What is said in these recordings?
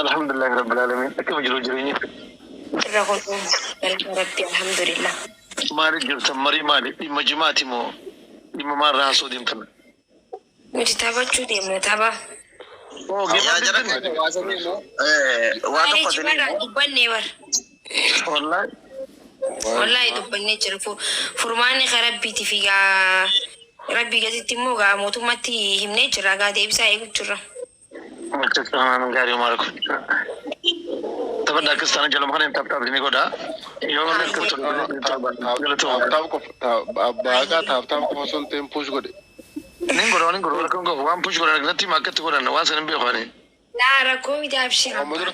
Alhamdulillahi rabbil aalamiin. Akkam jiru jireenyi? Irra kun galata Rabbi, alhamdulillah. Maaliif jirtan? Marii maali? Dhimma jimaati moo dhimma maalirraa haasoo deemtan? Nuti taphachuu deemna, tapha. Oo, Yaa geemaa jara deemtan? keenya waa isinii himu. Waa Waa'ee tokko isinii jimaarraa himu. dubbannee bar. Wallaahi. Wallaahi dubbannee jira. Furmaanni ka Rabbiiti fi gaa Rabbii gaditti immoo gaa mootummatti himnee jirra, gaa deebisaa eegu jirra. Akkas taanaan gaarii, homaa rakkoo. Taphadhaa, akkas taanaan jaluma kana tap tap ni godha. Yoo namni akkas tole galatooma. Tap tap qofa, abbaa tap tap qofa osoo hin ta'in push godhe. Nin godha, nin godha, rakkoon qabu. Waan push godhan natti hima, akkatti godhan waan san hin beeku ani. Laa, rakkoo miti, abshir. Amma dura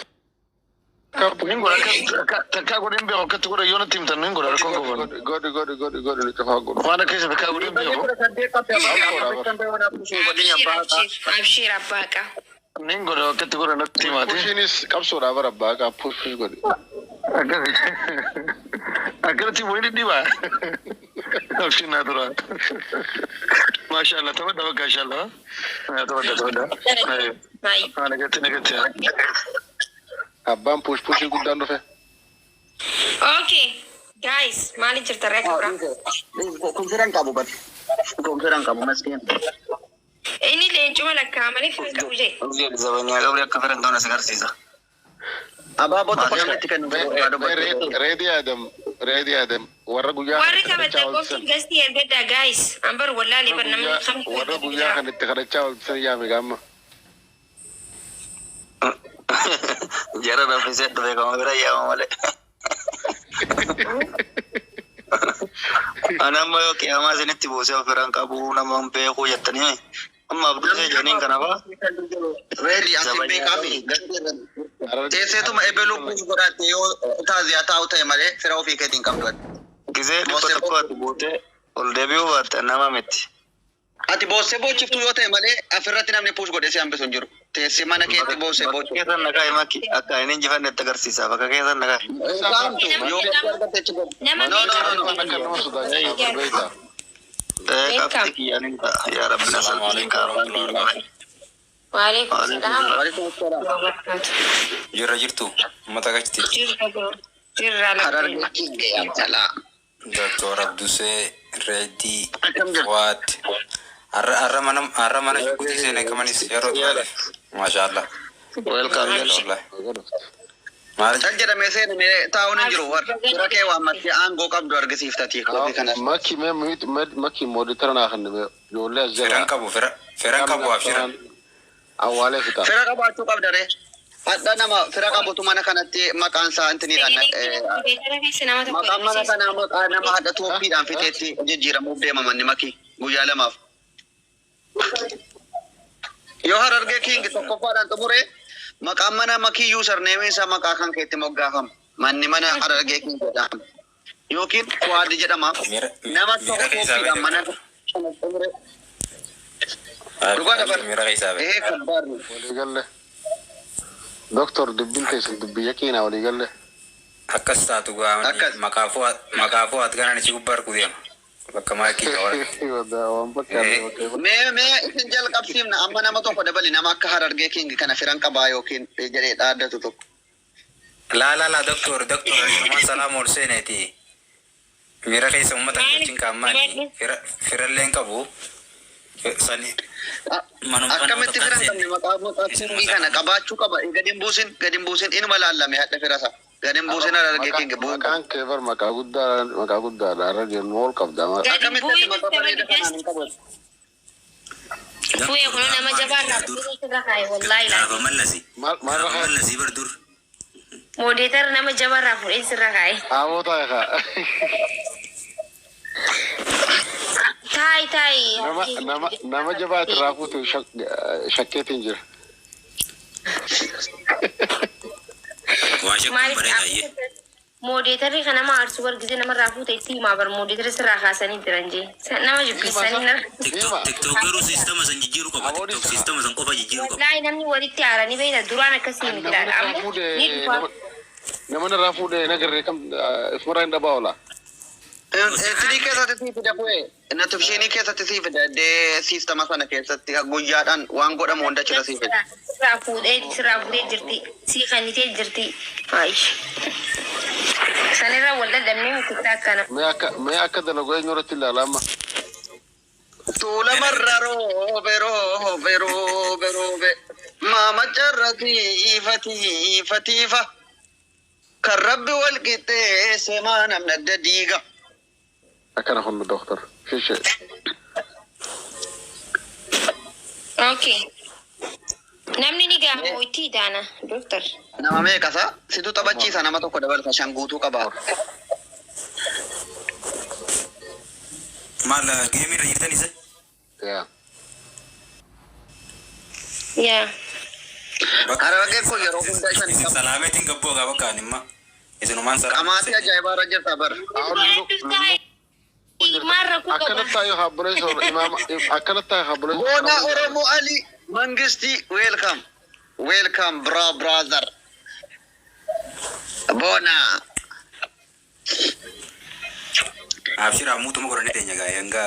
Nin godha, akka takkaa godhe hin beeku, akkatti godhan yoo natti himtan nin godha, rakkoon qabu. Godhi, godhi, godhi, godhi, godhi, cufaa godhu. Waan akka isa takkaa godhe hin beeku. 18 qabdi abbaa push hin godhin Abshir, abbaa haqaa. abshir, abshir, abbaa haqaa. Nin godha, akkatti godhan natti himaati. Pushiinis qabsoodhaa bara, abbaa haqaa, push push godhi. Akkasi. Akkanatti immoo inni dhibaa. Abshir, naa tura. Maashaallah, taphadha bakka, inshallah. Taphadha, taphadha. Baay'ee. Haa, nagatti, nagatti. Abbaan push pushii guddaan dhufe. Okay guys, maali jirta reefa bira? Kun firan qabu bari. Kun firan qabu maskiin. Inni leencuma lakkaa malee fira qabu jee. Zabanyaa qabri akka firan ta'u na agarsiisa. Abaaboo tokko namatti kennu dhugaa dubbachuu. Reedii Adam, Reedii Adam, warra guyyaa Warri kana kadhachaa taphattan qofti oolchisan. Gastii ergadhaa guys. Ambar wallaalee bar namni kamtu Warra ergatu guyyaa jira. kana itti kadhachaa oolchisan yaame gaamma. Jara raffisee dhufe kama bira yaama malee. Ani amma yoo qiyaamaa isinitti buusee of biraan qabu nama hin beeku jettanii, amma Abdusee jedhaniin kana faa. Reedi ati beekami. Teesseetuma ebeluu push godhatte yoo taaziyaa taa'u ta'e malee fira ofii keetiin qabdu ati. Gisee 100 ati buutee ol deebi'uu baatte nama miti. Ati boossee boochiftuu yoo ta'e malee afirratti namni push godhee si hambisu hin jiru. Teessee mana keetti boossee Bakka boochiftu. keessan na kaa'e maki, akka inni injifannetti agarsiisa, bakka keessan na kaa'e. Kaa'amtu yoo argatte achi godhu. Nama No, no, no, no. Akka nama sodaachisaa bar beektaa. Beekam. Qabxii kiyyaanin ta'a, yaa Rabbi na Assalamu salphisi. alaikum warahmatullahi wabarakatuh. Waalaikum salaam. Waalaikum salaam. Wabarakatuh. Jirra jirtu, uummata gachiti. Jirra bro. Jirra. Harargee lakkee. King Abdalaa. Dr. Abdusee, Reedii, Akkam jirtu? Fuwaad. Har'a mana shukutii seene kamanis yeroo duraatiif. Maashaallah. Welcome. Wallahi. Maal? Cal jedhamee seenamee taa'uun hin jiru. Warra fira kee waammattee aangoo qabdu argisiiftati koofii kanas. Maki, mee maki moderator naa kenne, mee ijoollee as Firan jala. qabu, fira firan qabu, abshira. Awwaalee fixa. Fira qabaachuu qabda ree. Hadha nama fira qabutu mana kanatti maqaan isaa intiniidhaan Beekara keessa nama tokko maqaan mana ergisiisa. kanaa maqaa nama hadha tooppiidhaan fiteetti jijjiiramuuf deema manni makii guyyaa 2f. Yoo Harargee King tokkoffaadhaan xumure, maqaan mana makii usernameiin isaa maqaa kan keetti moggaafama. Manni mana Harargee King jedhama. Yookiin Fuwaadi jedhama. Miira Nama miira tokko keessaa tooppiidhaan mana bahe. kana xumure. Dhugaa dabar. Miira keessaa bahe. Ee, kabbaarri. Waliigalle. Doktor, dubbiin teessan dubbii yaqiinaa, waliigalle. Akkas taatu gaamani. Akkas. Maqaa Fuwaad kanaan ichi gubbaa arguu deema. Bakka maakii jawara. Waan fakkaate. Mee mee, isin jalqabsiifna, amma nama tokko dabali, nama akka Harargee King kana firan qabaa yookiin jedhee dhaaddatu tokko. Laa laa laa, doktor, doktor, Asumaan salaam ol seeneeti. Miira keessa uummata wajjin kaammaani fira firallee hin qabu. Sani manuma nama Akkamitti takkaan firan qabne seenne. maqaa kingii kana qabaachuu qaba. Gadi hin buusin, gadi hin buusin, inuma laallame hadha firasa. Gadi hin buusin, Harargee King bu'uu qabu. Maqaan kee bar maqaa guddaa, maqaa guddaadha. Harargeen ol qabda. Gadi Akkamitti ati bu'in maqaa bareeda kanaan hin qabu? Fu'ee kun nama jabaa irraa fuudhee sirra kaa'e, wallaahi Gaafa laazim. mallasi. Maal maal Gaafa rakaa? mallasii bar dur. Moderator nama jabaa irraa fuudhee sirra kaa'e. Aaboo taa'e kaa. Taayi, taayi. Nama nama nama jabaati irraa fuutu shakkeetiin jira. Waa shakkuun Maaliif bareeda ayyee. Moderatorri kan nama aarsuu bargise namarraa fuute itti himaa bar, moderatorri sirraa kaasanii jiran jee. Nama jibbisanii nama. Deema. TikTok garuu systema san jijjiiruu qaba. Aboon TikTok isa. systema san qofa jijjiiruu qaba. Wallaahi namni walitti aaranii beekta, duraan akkasii miti Nama laala. irraa Amma fuudhe ni dhufa. nama nama irraa fuudhe nagarree kam ifumarraa hin dhabaa oola. Sinii keessatti sii fida bu'ee notifikashinii keessatti sii fida dee siistama sana keessatti guyyaadhaan waan godhamu hunda achirra sii fida. Sirraa fuudhee jirti. Sii kannitee jirti. Ayi. Sanirra wal dadhabnee miti akkana. Mee akka dalagu eenyu irratti ilaala amma? Tuulamarra roobe roobe roobe roobe maamacarra tiifa tiifa tiifa kan Rabbi wal qixxeesse maa namni adda diiga. Akkana kun, doktor. Shishee. Okay. Namni ni gaafa itti daana, doktor. Nama meeqasa? Situ taphachiisa, nama tokko dabalata, shan guutuu qaba. Maal geemii irra jirtan isa? Yaa. Yaa. Harargee kun yeroo hunda shan Isin qaba. salaameetiin gabboo gaa bakka animma. Isinumaan salaam. Qamaatii ajaa'ibaa irra jirta bar. Maal rakkoo qaba? Akkanatti taa'ee habbuleessa imaama akkanatti taa'ee habbuleessa. Goona Oromoo Ali Mangisti, welcome. Welcome, bro, brother. Boona. Abshira muutuma godhanii teenya gaa hanga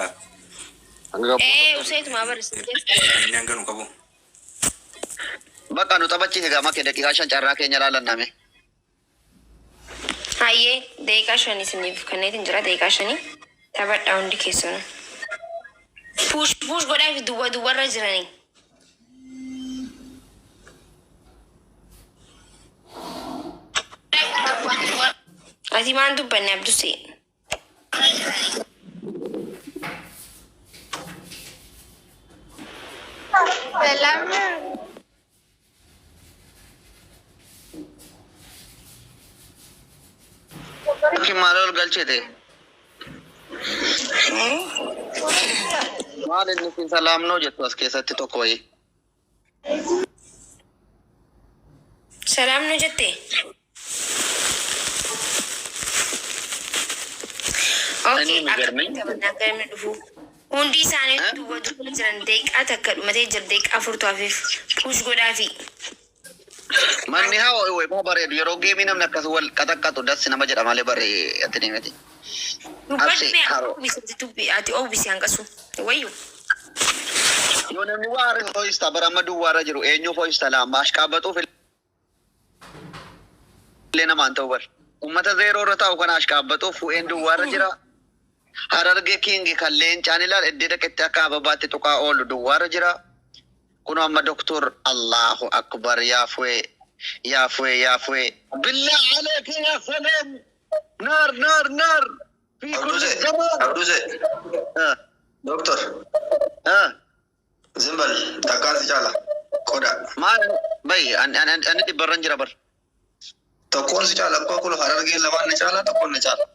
Hanga Ee, useetuma barreessa. inni hanga nu qabu. Bakka nu taphachiise gaa makee, daqiiqaa 5 carraa keenya laalanname. Hayyee, daqiiqaa 5 isiniif kenneetiin jira, daqiiqaa 5 taphadhaa hundi keessanuu. Push push godhaa fi duwwa duwwarra jiranii. Ati maan dubbanne, Abdusee? Selam. Yookiin maal ol galchite? Maal inni isin salaamnoo jettu as keessatti tokko wayii? Salaam nu jette? Ani Okay, hin garmee. akkamitti taphanna akka namni dhufu? Hundi isaanii duwwa duwwa jiran, daqiiqaa 1 dhumatee jira, daqiiqaa 4tu hafeef push godhaafi. Manni haa ho'ee bareedu, yeroo geemii namni akkas wal qaxaqqaxu dassi nama jedha malee baree ati ni miti. Dubbadhu Absi, mee. haroo. Ati ati oobisi hanqasu. Wayyu. Yoo namni waa harka ho'ista bara amma duwwaarra jiru eenyu ho'ista laa ashqaabaxuuf illee namaan ta'u bar. Uummata zeeroo irra taa'u kana ashqaabaxuuf fu'een duwwaarra jira. Hararge Kingi kan leencaan ilaal iddee dhaqetti akka ababaatti tuqaa oolu duwwaarra jira. Kun amma doktor, Allahu akbar, yaa fu'ee yaa fu'ee yaa fu'ee. Billah aleeka yaa salam. Naar naar naar. Fi kulli Abduse, zaman. Abduse, Ah, Doctor, ah. Zimbal, takkaan si caala. Qoda. Maal bayi ani ani ani dhibbarran jira bar. Tokkoon si caala, akkoo kun Harargeen lamaan ni caala, tokkoon ni caala.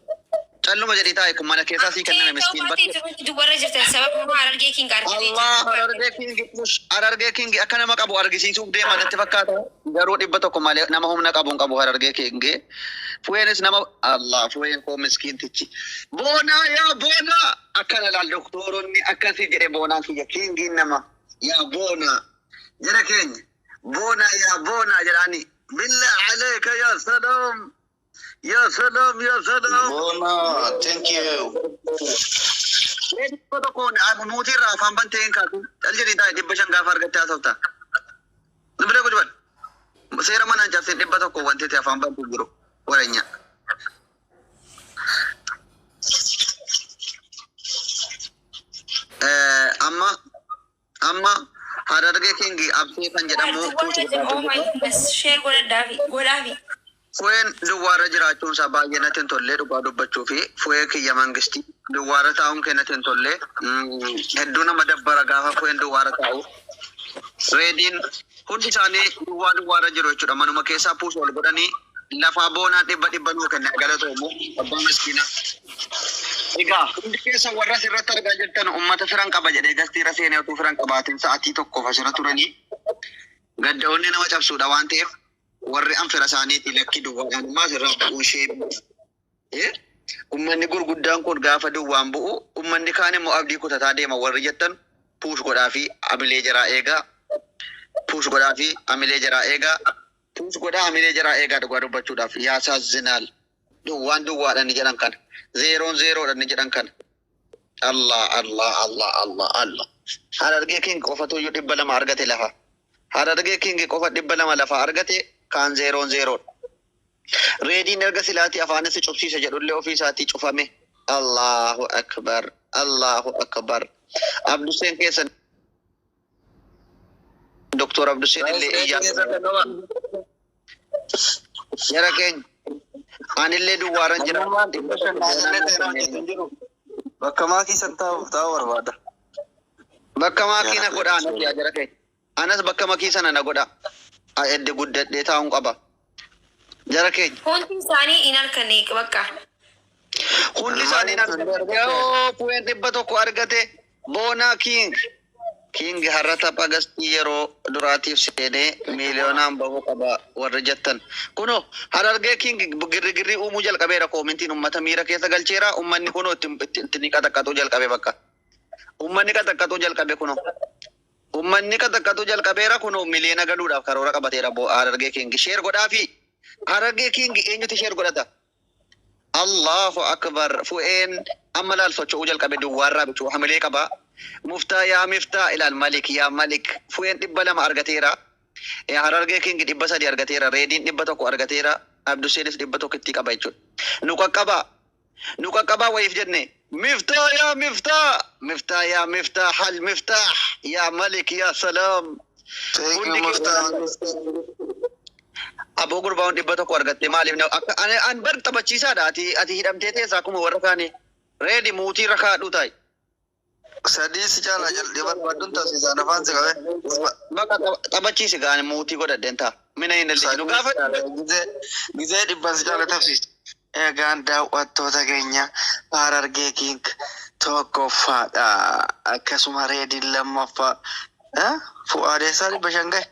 Calluma jedhii taa'e, kun mana keessaa sii kenname miskiin bakkee. Duwwarra jirtan sababa Harargee King argatee. Allah, Harargee Kingi push, Harargee Kingi akka nama qabu argisiisuuf deema natti fakkaata. Garuu 100 malee nama humna qabu hin qabu Harargee Kingi. Fu'eenis nama, Allah, fu'een koo miskiintichi. Boonaa, yaa boonaa, akkana laal, doktoronni akkasii jedhe, boonaan kiyya kingiin nama yaa boonaa jara keenya, boonaa yaa boonaa jedhaani. Billah aleeka yaa salaam yaa salaam yaa salaam. Boona, thank you. 100n muutii irraa afaan bantee hin kaasu. Cal jedhii taa'e, 500 gaafa argattee haasofta. Dubbilee gudban. Seera manaan cabsee 100 wanti ta'e afaan bantuu jiru. Wareenya. Amma Harargee Kingi Absee kan jedhamu. Oh my goodness, share godhadhaafi godhaafi. Fu'een duwwaarra jiraachuun isaa baay'ee natti hin tolle, dhugaa dubbachuu fi fu'ee kiyya mangistii duwwaarra taa'uun kee natti hin tolle. Hedduu nama dabbara gaafa fu'een duwwaarra taa'u. Reediin hundi isaanii duwwaa duwwaarra jiru jechuudha. Manuma keessaa push ol godhanii lafaa boonaan dhibba dhibba nuu kenna, galatoomu abbaa miskiinaa. Egaa hundi keessa warra asirratti argaa jirtan ummata firan qaba jedhee gastiirra seenee utuu firan qabaatin sa'aatii tokkoof asirra turanii gaddaa'onni nama cabsuudha waan ta'eef, warri an fira isaaniiti lakki duwwaadhaan ammaa asirraa bu'uu ishee. Ummanni gurguddaan kun gaafa duwwaan bu'u ummanni kaan immoo abdii kutataa deema. Warri jettan push godhaa fi amilee jaraa eegaa, push godhaa fi amilee jaraa eegaa, push godhaa amilee jaraa eegaa. Dhugaa dubbachuudhaaf yaasaa zinaal duwwaan duwwaadhaan ni jedhan kana. Zeeroon zeeroodha inni jedhan kana. Allah Allah Allah Allah Allah. Harargee King qofatu iyyuu 200 argate lafa. Harargee King qofa 200 lafa argate, kaan zeeroon zeeroodha. Reediin erga silaatii afaanis cufsiise jedhullee ofii isaatii cufame. Allahu akbar. Allahu akbar. Abduseen keessa Doktor Abduseen illee iyyaa. Jara keenya. Anillee duwwaaran jira. Bakka maakii san taa'uuf taa'uu barbaada. Bakka maakii na godhaa anas, yaa jara keenya. Anas bakka makii sana na godhaa. Edde guddadhee taa'uun qaba. Jara keenya. Hundi isaanii hin harkanne bakka. Hundi isaanii yoo fu'een 100 argate Boonaa King. King har'a tapha gastii yeroo duraatiif seenee miiliyoonaan bahuu qaba warri jettan. Kunoo Harargee King girrigirrii uumuu jalqabeera, koomintiin uummata miira keessa galcheera, uummanni kunoo itti itti itti qaxaqqaxuu jalqabe bakka. Uummanni qaxaqqaxuu jalqabe kunoo. Uummanni qaxaqqaxuu jalqabeera kunoo, miliyoona galuudhaaf karoora qabateera Harargee King. Share godhaafi. Harargee King eenyutu share godhata? Allahu akbar, fu'een amma laal socho'uu jalqabe, duwwaarraa bichuu hamilee qaba. Muftaa yaa miftaa, ilaal malik yaa malik, fu'een 200 argateera. Harargee King 300 argateera. Reediin 100 argateera. Abduseenis 100 itti qaba jechuudha. Nu qaqqabaa. Nu qaqqabaa wayiif jenne. Miftaa yaa miftaa. Miftaa yaa miftaa hal miftaa yaa malik yaa salaam. Thank you, Hundi Muftaa. Aboo, gurbaan 100 argatte maaliif akka an bar taphachiisaadha, ati hidhamtee teessa akkuma warra kaanii. Reedi, muutii irra kaadhuu taa'i. Sadii si caalaa jal'ee barbaadduun taasisaan afaan si qabee. Bakka taphachiisi gaani, muutii godhadheen ta'a. Mina hin dalliginu gaafa. Gizee dhibban si caala tabsiisa. Egaan daawwattoota keenya, Harargee King tokkoffaadha. Akkasuma Reediin lammaffaa. Fu'aadeessaa 500 gahe.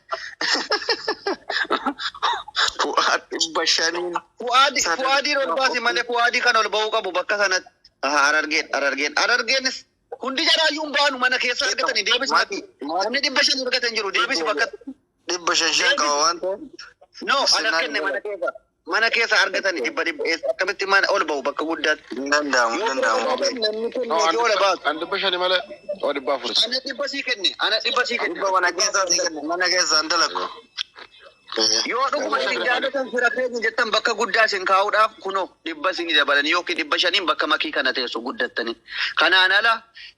Fu'aad 500n. Fu'aadi Fu'aadiin ol baasi malee, Fu'aadii kan ol ba'uu qabu bakka sanatti. Harargeen Harargeen Harargeenis hundi jaraayyuu hin baanu, mana keessa argatanii deebisi bakka. Namni 500 argatan jiru, deebisi bakka. 500 shan qaba waan ta'eef. No, ana kenne mana keessa. Mana keessa argatanii dhibba dhibba eessa akkamitti mana ol ba'u bakka guddaatti? Hin danda'amu, hin danda'amu. Namni No, kenne yoo ol baasu. an 500 malee oo 400. Ana dhibba sii kenne. Ana dhibba sii kenne. Dhibba mana keessaa sii kenne, mana keessaa hin dalagu. Yoo dhuguma isin jaallatan, fira keenya jettan, bakka guddaa isin kaa'uudhaaf kunoo dhibba isin dabalanii yookiin 500n bakka makii kana teessu guddattanii. Kanaan ala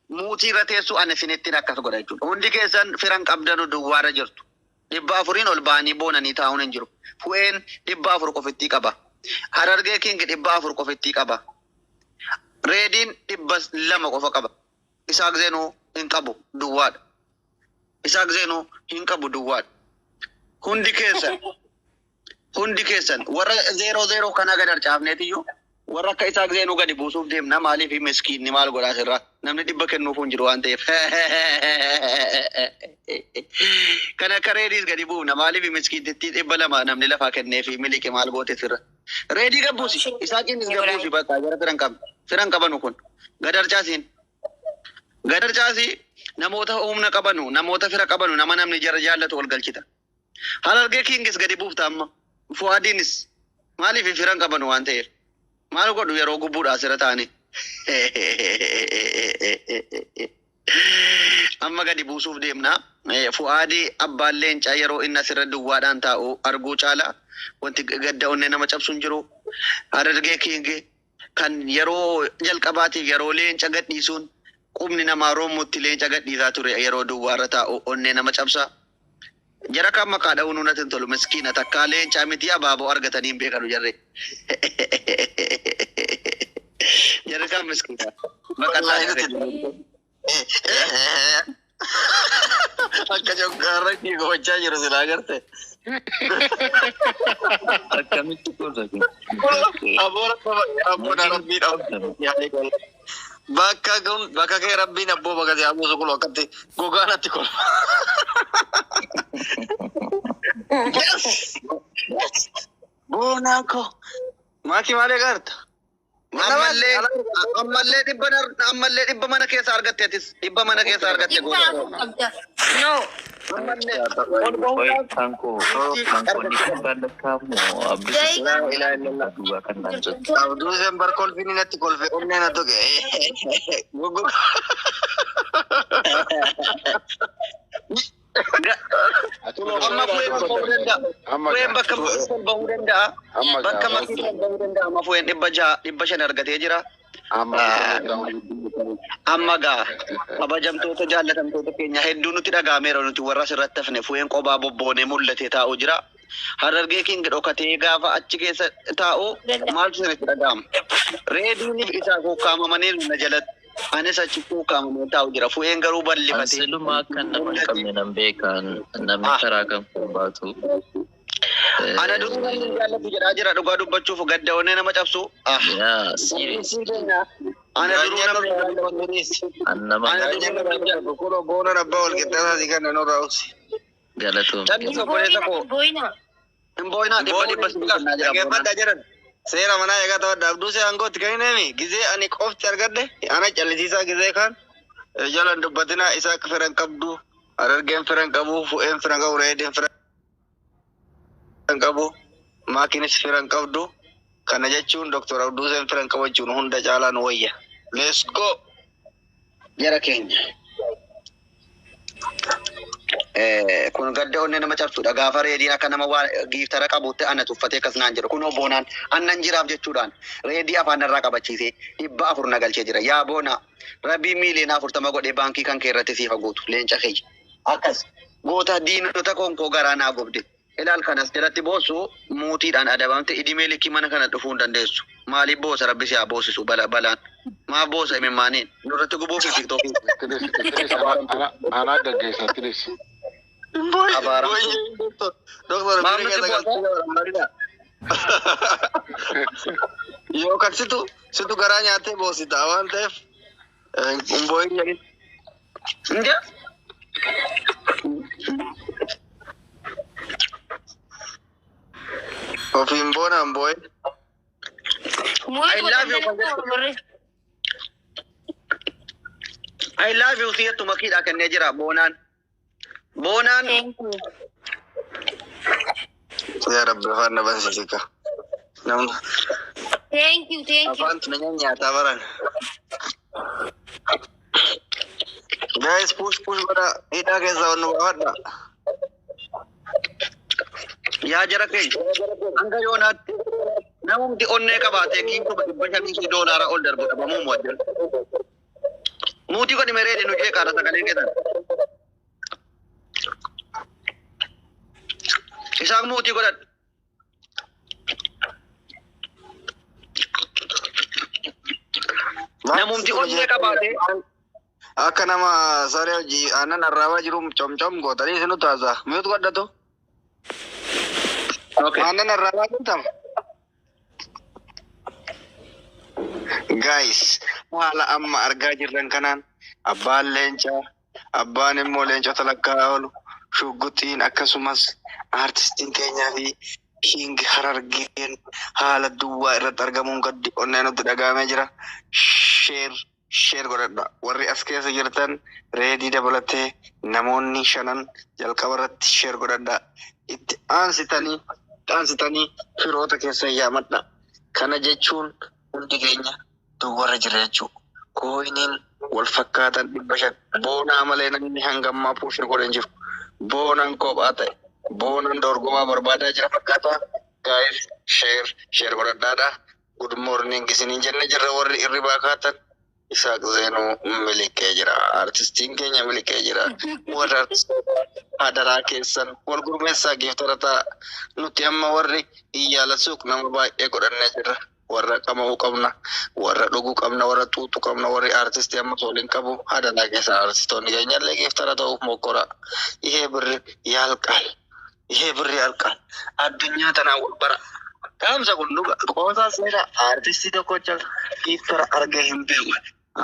muutii irra teessu ana isinittiin akkas godha jechuudha. Hundi keessan firan qabdanu duwwaarra jirtu. 400n ol ba'anii boonanii taa'uun hin jiru. Fu'een 400 qofittii qaba. Harargee King 400 qofittii qaba. Reediin 200 qofa qaba. Isaaq Zeenuu hin qabu, duwwaadha. Isaaq Zeenuu hin qabu, duwwaadha. Hundi keessan, hundi keessan warra zeeroo zeeroo kana gad harcaafneetiyyuu warra akka Isaaq Zeenuu gadi buusuuf deemna, maaliif miskiinni maal godhaa sirraa namni dhibba kennuuf hin jiru waan ta'eef. Kan akka Reediis gadi buufna, maaliif miskiintitti 200 namni lafaa kenneefi miliqe maal goote sirra. Reedii gabbuusi, Isaaqiinis gabbuusi, bakka jara firan qabna firan qabanu kun gad harcaasiin. Gad harcaasii, namoota humna qabanu, namoota fira qabanu, nama namni jara jaallatu ol galchita. Harargee Kingis gadi buufta amma. Fu'aadiinis maaliif firan qabanu waan ta'eef. Maal godhu yeroo gubbuudha asirra ta'anii. Amma gadi buusuuf deemna. Fu'aadii abbaan leencaa yeroo inni asirra duwwaadhaan taa'u arguu caala wanti gadda onnee nama cabsu hin jiru. Harargee King kan yeroo jalqabaatiif yeroo leenca gadhiisuun qubni namaa roommutti leenca gadhiisaa ture yeroo duwwaarra taa'u onnee nama cabsa. Jara kan maqaa dha'uun natti hin tolu, miskiina takkaa leencaa miti abaaboo argatanii hin beekanu jarre. Jarri kan miskiina. Maqaa Wallaahi akka joggaarra gochaa jiru silaa agarte. Akkamitti gosa kun? Aboon rabbii dhabu. Bakka kun bakka kee rabbiin abboo bakka si habuusu kun akkatti gogaa natti kola. Yes! Boonaa ko. Maaki maal eegarta? Ammallee dhibba ammallee dhibba mana keessa argatte atis dhibba mana keessa argatte Dhibba afur qabda. No. Ammallee ol bahuudhaaf Daqiiqaa. Abduu Sembar kolfiin natti kolfe onnee na tuqe. Gugu. Amma fu'een bahuu danda'a. Amma Fu'een bakka ol bahuu danda'a. Amma Bakka makiin ol bahuu danda'a. Amma fu'een 600 500 argatee jira. Amma Amma gaa kabajamtoota jaallatamtoota keenya hedduu nutti dhaga'ameera nuti warra asirratti hafne fu'een qobaa bobboonee mul'atee taa'u jira. Harargee king dhokatee gaafa achi keessa taa'u maaltu isinitti dhaga'ama? Reediiniif isaa ukkaamamanii na jalatti anis achi ukkaamamee taa'u jira. Fu'een garuu bal'ifatee. Ansilumaa kan nama hin qabne nan beekan namni karaa kan kun baatu. Ana duruu namni hin jaallatu jedhaa jira dhugaa dubbachuuf gadda onnee nama cabsu. Ah. Yaa serious. Ana duruu namni hin jaallatu. An nama Ana duruu namni hin jaallatu. Kuno boonan abbaa wal qixxaataa si kana nurraa obsi. galatoom. Calli obboleessa koo. Booyina. Hin booyinaa dhibba dhibba si kennaa jira boonaan. Dhaggeeffadhaa jedhan. Seera manaa eegaa ta'adha. Abduu see aangootti kan hin eemi. Gizee ani qofti argadhe ana callisiisaa gizee kaan jalan dubbatinaa isaa firan qabdu. Harargeen firan qabu, fu'een firan qabu, reediin firan qabu, maakinis firan qabdu. Kana jechuun Dr. Abduu seen firan qabu jechuun hunda caalaa nu wayya. Let's go. Jara keenya. Kun gadda onnee nama cabsudha. Gaafa reediin akka nama waa giiftara qabutti ana tuffatee akkas naan jedhu. Kunoo boonaan annan jiraaf jechuudhaan reedii afaan irraa qabachiisee 400 na galchee jira. Yaa boona rabbii 40 miiliyoona godhee baankii kan kee irratti siif haguutu leenca keeyya. Akkas goota diinota konkoo garaa naa gobde. Ilaal kanas jalatti boossu muutiidhaan adabamte idimee likkii mana kana dhufuu hin dandeessu. Maaliif boosa rabbi si haa boosisu balaan. Maaf boosa imimmaaniin nurratti gubuu fi tiktookiin. Tinis anaa gaggeessa tinis. Abaaramtuu. Doktor Maaf bira nutti keessa boosa? galtee Yookaan situ garaa nyaatee boosita waan ta'eef hin boo'in jedhin. Inja? Ofiin boona hin boo'in. I love you kan jedhu. I love you si'ettu makiidhaa kennee jira boonaan. Boonaan Thank you. Yaa Rabbi afaan na bansiisika. Namni Thank you. Thank you. afaan tuna nyaataa baran. Guys push push godha hidhaa keessaa ol nu baafadha. Yaa jara keenya hanga yoonaatti namumti onnee qabaatee kiinkuma 500 fi doolaara ol darbu dhabamuu wajjin. Muutii godhi mereedi nu jeeqaadha sagalee keessan. Isaan muutii godhadhu. Namumti onnee qabaatee Akka nama saree hojii aannan arraabaa jiru comcom gootanii isinu taasa. Mute godhatu. Okay. Aannan arraabaa jirtama. Guys, haala amma argaa jirran kanaan abbaan leencaa, abbaan immoo leencota lakkaa'aa oolu, shugguxiin akkasumas aartistiin keenyaa fi King Harargeen haala duwwaa irratti argamuun gaddi onnee nutti dhaga'amee jira. Share share godhadha. Warri as keessa jirtan reedii dabalatee namoonni shanan jalqaba irratti share godhadha. Itti aansitanii firoota keessan yaamadha. Kana jechuun hundi keenya duwwarra jira jechuudha. Coiniin wal fakkaatan 500 boonaa malee namni hangammaa push godhe hin jiru. Boonaan kophaa ta'e boonaan dorgomaa barbaadaa jira fakkaata. Guys share share godhadhaadha. Good morning isiniin jenne jirra warri irribaa kaatan. Isaaq Zeenuu miliqee jira. Artistiin keenya miliqee jira. Warra artistoota hadaraa keessan wal gurmeessaa giiftara ta'a. Nuti amma warri iyyaala suuq nama baay'ee godhannee jirra. Warra qama'uu qabna, warra dhuguu qabna, warra xuuxuu qabna, warri artistii amma waliin qabu hadaraa keessan artistoonni keenyallee giiftara ta'uuf mokkora. ይሄ ብር ያልቃል። ይሄ ብር ያልቃል። Addunyaa tanaan wal bara. Dhaamsa kun dhuga qoosaa seera artistii tokkocha giiftara argee hin beeku.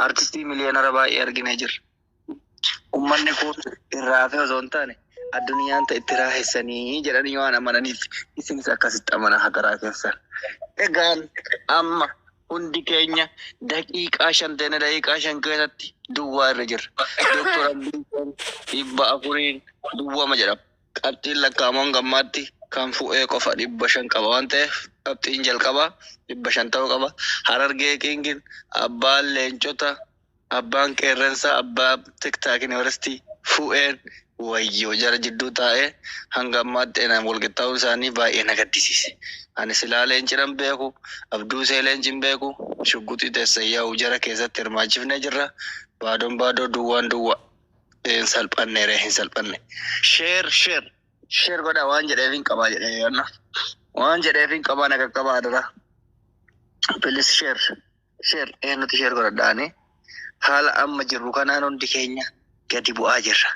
Artistii miliyoonara baay'ee arginee jirra. Uummanni kun irraa hafe osoo hin taane addunyaan ta'e itti raaxessanii jedhanii waan amananiif isinis akkasitti amana hadaraa keessan. Egaan amma Hundi keenya daqiiqaa 5 ta'e daqiiqaa 5 keessatti duwwaa irra jirra. Doktor Abduuseen 400n duwwama jedhama. Qabxiin lakkaa'amuun gammaatti kan fu'ee qofa 500 qaba waan ta'eef qabxiin jalqabaa 500 ta'uu qaba. Harargee Kingin abbaan leencota abbaan qeerransaa abbaa TikTok Yuunivarsiitii fu'een wayyoo jara jidduu taa'ee hanga ammaatti enaan wal qixxaa'uun isaanii baay'ee na gaddisiise. Ani silaa leencinan beeku, Abduusee leencin beeku, shugguxii teessan yaa'u jara keessatti hirmaachifnee jirra. Baadoon baadoo duwwaan duwwa. Hin salphanne ree hin salphanne. Share share share godhaa waan jedheef hin qabaa jedhee yaadna. Waan jedheef hin qabaa na qaqqabaa dura. Please share share eenyutu share godhadhaani. Haala amma jirru kanaan hundi keenya gadi bu'aa jirra.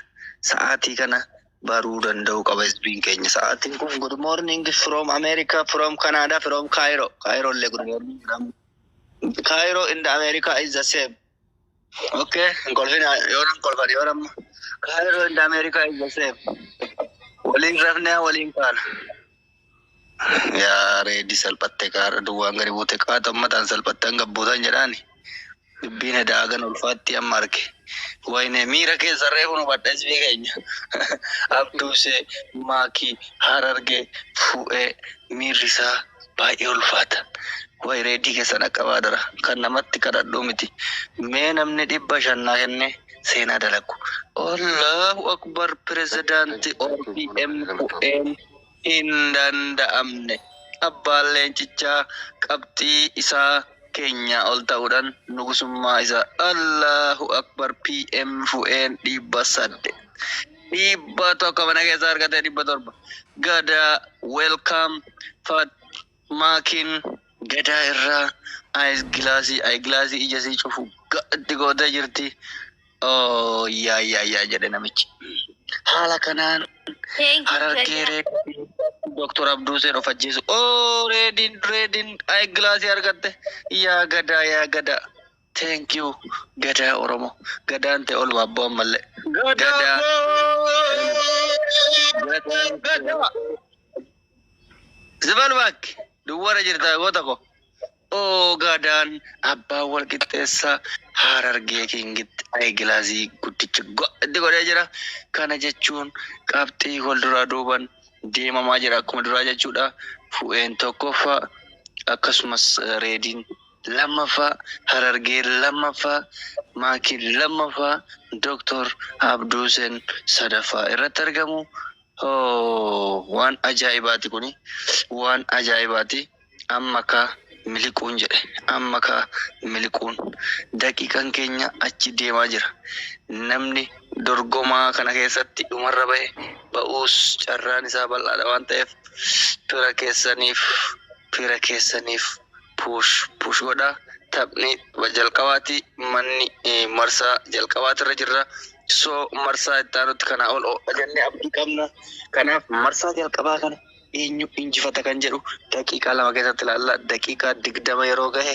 Sa'aatii kana baruu danda'u qaba hizbiin keenya. Sa'aatiin kun good morning from America, from Canada, from Cairo. Cairo illee good morning jedhamu. Cairo in the America is the same. Okay, hin kolfina yoo nan kolfan yoo amma. Cairo in the America is the same. Waliin rafnee waliin kaana. Yaa reedi salphatte kaara duwwaan gadi buute qaata ummataan salphatte hanga buutan jedhaani. Dubbiin hedaagan ulfaatti amma arge. Wayne miira keessa reefu nu badha hizbii keenya. Abduusee maakii Harargee fu'ee miirri isaa baay'ee ulfaata. Way reedii keessan akka dara kan namatti kadhadhuu miti. Mee namni 500 naa kennee seenaa dalagu. Allahu akbar pirezidaantii OPM fu'een hin danda'amne. Abbaan leencichaa qabxii isaa keenyaa ol ta'uudhaan nugusummaa isaa Allahu akbar PM fu'een 800. 100 mana keessa argate 700. Gadaa welcome fat maakiin gadaa irraa ayis gilaasii ayi gilaasii ija sii cufu ga'atti gootee jirti. Oh yaa yaa yaa jedhe namichi. Haala kanaan Thank you. Harargee reedii Doktor Abduuseen of ajjeesu. Oh reediin reediin ayi gilaasii argatte. Yaa gadaa yaa gadaa. Thank you gadaa Oromoo. Gadaan ta'e olma abboo ammallee. Gadaa. Gadaa. Zibal baakki duwwaara jirta goota ko. Oo gadaan abbaa wal qixxeessaa Harargee Kingitti ayi gilaasii guddicha itti godhee jira. Kana jechuun qabxii wal duraa duuban deemamaa jira akkuma duraa jechuudha. Fu'een tokkoffaa akkasumas reediin lammaffaa Harargee lammaffaa maakiin lammaffaa Doktor Abduuseen sadaffaa irratti argamu. Oh, waan ajaa'ibaati kuni waan ajaa'ibaati. Amma ka miliquun jedhe amma ka miliquun daqiiqan keenya achi deemaa jira. Namni dorgomaa kana keessatti dhumarra bahe ba'uus carraan isaa bal'aadha waan ta'eef fira keessaniif push push godhaa. Taphni jalqabaati manni marsaa jalqabaatirra jirra. So marsaa itti aanutti kanaa ol ho'a jennee abdii qabna. Kanaaf marsaa jalqabaa kana eenyu injifata kan jedhu daqiiqaa 2 keessatti ilaalla. Daqiiqaa 20 yeroo gahe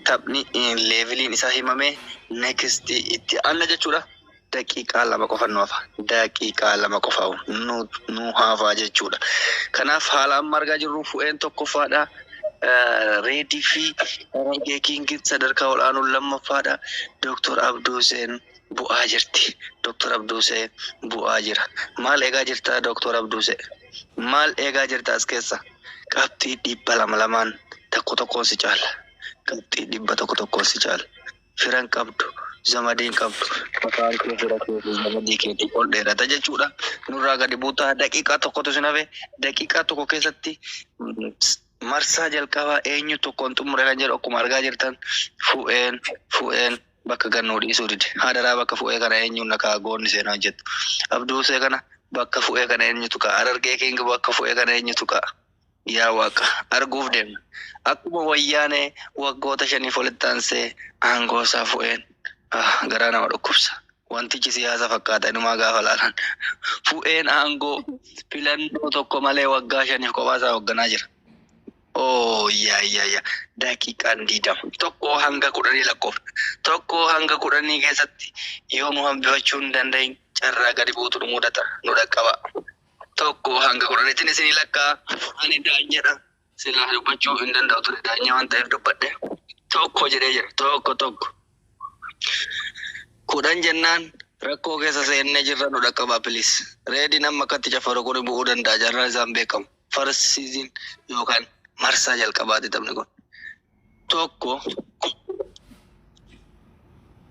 taphni leveliin isaa himamee next itti aanna jechuudha. Daqiiqaa 2 qofa nu hafa. Daqiiqaa 2 qofa nu hafa jechuudha. Kanaaf haala amma argaa jirru fu'een tokkoffaadha. Reedii fi Harargee Kingin sadarkaa ol'aanuun lammaffaadha. Dooktor Abduuseen bu'aa jirti. Dooktor Abduusee bu'aa jira. Maal eegaa jirta Dooktor Abduusee? Maal eegaa jirta as keessa? Qabxii 200 lamaan tokko tokkoon si caala. Qabxii 100 tokkoon si caala. Firan qabdu, zamadiin qabdu, mataan kee fira kee fi zamadii keetii ol dheerata jechuudha. Nurraa gadi buutaa daqiiqaa tokkotu sin hafe daqiiqaa tokko keessatti marsaa jalqabaa eenyu tokkoon xumure kan jedhu akkuma argaa jirtan fu'een bakka gannuu dhiisuu dide. Hadaraa bakka fu'ee kana eenyuun na kaa goonni seenaa hojjettu. Abduusee kana bakka fu'ee kana eenyutu ka'a? Harargee King bakka fu'ee kana eenyutu ka'a? Yaa Waaqa arguuf deemna. Akkuma wayyaanee waggoota 5f walitti aansee aangoo isaa fu'een garaa nama dhukkubsa. Wantichi siyaasa fakkaata inumaa gaafa laalan. Fu'een aangoo filannoo tokko malee waggaa 5f kophaa isaa hoogganaa jira. Oh yaa yaa yaa daqiiqaan 20 1 hanga 10 lakkoofna. 1 hanga 10 keessatti yoo nu hambifachuu hin danda'in carraa gadi buutu nu mudata nu dhaqqaba. 1 hanga 10tti isinii lakkaa ani daanyadha. Silaa dubbachuu hin danda'u ture daanyaa waan ta'eef dubbadhe. Tokko jedhee jira. Tokko tokko. 10 jennaan rakkoo keessa seennee jirra nu dhaqqabaa please. Reediin amma akkatti cafaru kun bu'uu danda'a jarraan isaan beekamu. First season yookaan marsaa jalqabaati taphni kun. 1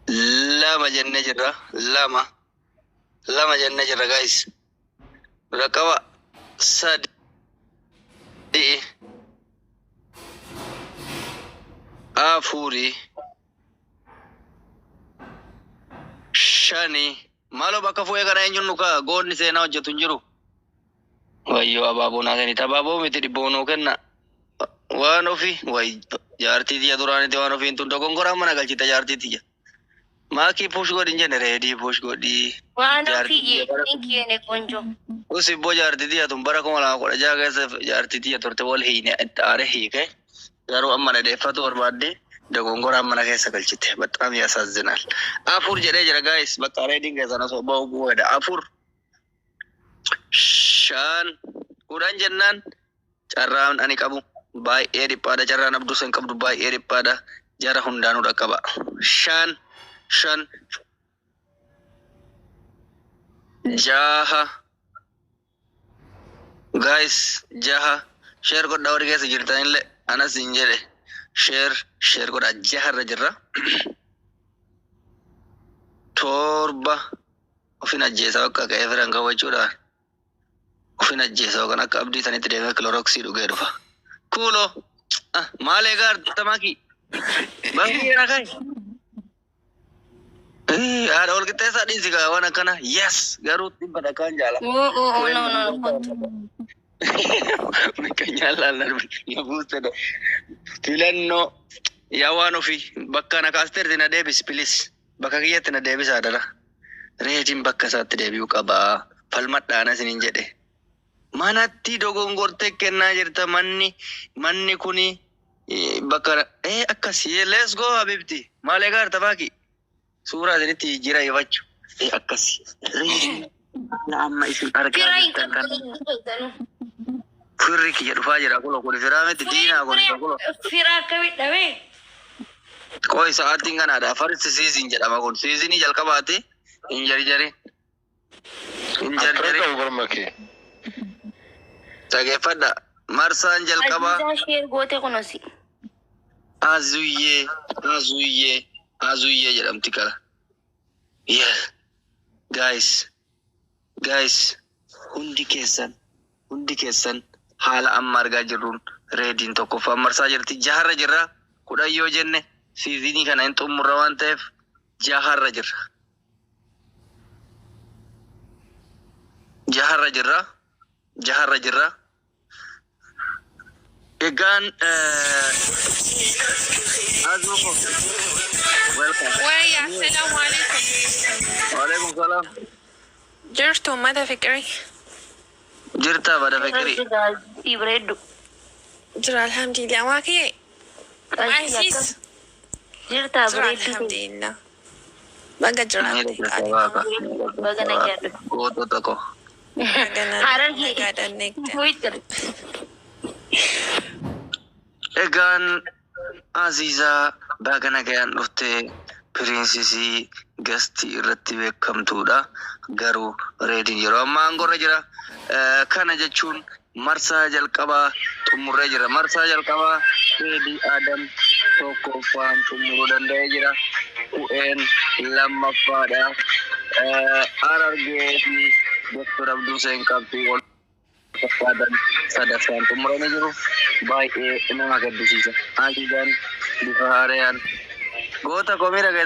2 jennee jirra. 2 2 jennee jirra guys. Nu dhaqqaba 3 4 5 maaloo bakka fu'ee kana eenyuun nu ka'a goonni seenaa hojjetu hin jiru. Wayyoo abaaboo naa kennite abaaboo miti dhibboo nuu kenna. Waan ofii way jaartii tiyya duraanitti waan ofiin tun dogongoraan mana galchite jaartii tiyya. Maakii push godhi hin jenne reedii push godhi. Waan Jaartii ofii tiyya bara thank you ene ቆንጆ. Usibboo jaartii tiyya tun bara 2016 keessa jaartii tiyya turte wal hiine aare hiike. Garuu amma na deeffatu barbaadde dogongoraan mana keessa galchite. በጣም ያሳዝናል. 4 jedhee jira guys. Bakka reediin keessan osoo ba'u bu'eedha. 4 5 10 jennaan carraan ani qabu baay'ee dhiphaadha. Carraan Abduu sen qabdu baay'ee dhiphaadha. Jara hundaanuu dhaqqaba. 5 5 6 guys 6 share godhaa warri keessa jirtanillee anas hin jedhe share share godhaa 6 irra jirra. 7 ofin ajjeesaa bakka ka'ee firan kaawwachuudhaan ofin ajjeesaa kan akka abdii sanitti deemee kiloroksii dhugee dhufa. Kuuloo maal eegaa argamaki? Bakki kana kai. Haadha wal qixxeessaa dhiisi kaa waan akkana. Yes garuu dhibba takkaan jaala. Oh oh oh no no no. Mikkanyaan laallan na buustedha. Filannoo yaa waan ofii bakka na kaasteerti na deebisi please. Bakka kiyyatti na deebisaa dara. Reediin bakka isaatti deebi'uu qabaa. Falmadhaana isiniin jedhe. Manatti dogongortee kennaa jirta manni manni kuni bakka akkasii let's go habibti. Maal eegaa jirta baaki? Suuraa isinitti jira ifachu. Akkasii. Reediin amma isin argaa Fira hin jirtan kana. qabdu. Firri kiyya dhufaa jira kulo kun firaa miti diinaa kun kulo. Fira akkamii dhabee? Qoy sa'aatiin kanaadha. First season jedhama kun. Seasonii jalqabaati. Hin jarjarin. Hin Akkana jarjarin. qabu barma kee. Dhageeffadha. Marsaan jalqabaa Aziizaa share goote kunuunsi. Azuyyee Azuyyee Azuyyee jedhamti kala. Yeah. Guys. Guys. Hundi keessan haala amma argaa jirruun reediin tokkoffaan marsaa jirti. 6 jirra. 10 yoo jenne siizinii kana hin xumurra waan ta'eef 6 jirra. 6 jirra. 6 jirra. Egaan Azuu ko. Welcome. Waya, assalamu alaikum. Waalaikum salaam. Jirtu uummata fiqirii. Jirta bada fikirii. Si bareeddu. Jira alhamdulillah. Waa kiyye? Maayisiis. Jirta Jira bareeddu. alhamdulillah. Baga jiraatte qaali. Baga nagaan dhufte. Gootota ko. Baga Harargee. nagaadhaan eegde. Twitter. Egaan Aziizaa baga nagayaan dhufte piriinsisii gastii irratti beekamtuudha. Garuu reediin yeroo ammaa aangorra jira. Kana jechuun marsaa jalqabaa xumurree jira. Marsaa jalqabaa reedii Adam tokkoffaan xumuruu danda'ee jira. Ku'een lammaffaadha. Harargee fi Doktor Abduu Seen qabxii ol fakkaatan sadaffaan xumuranii jiru. Baay'ee nama gaddisiisa. Aziizaan bifa haarayaan goota komii dhageessa.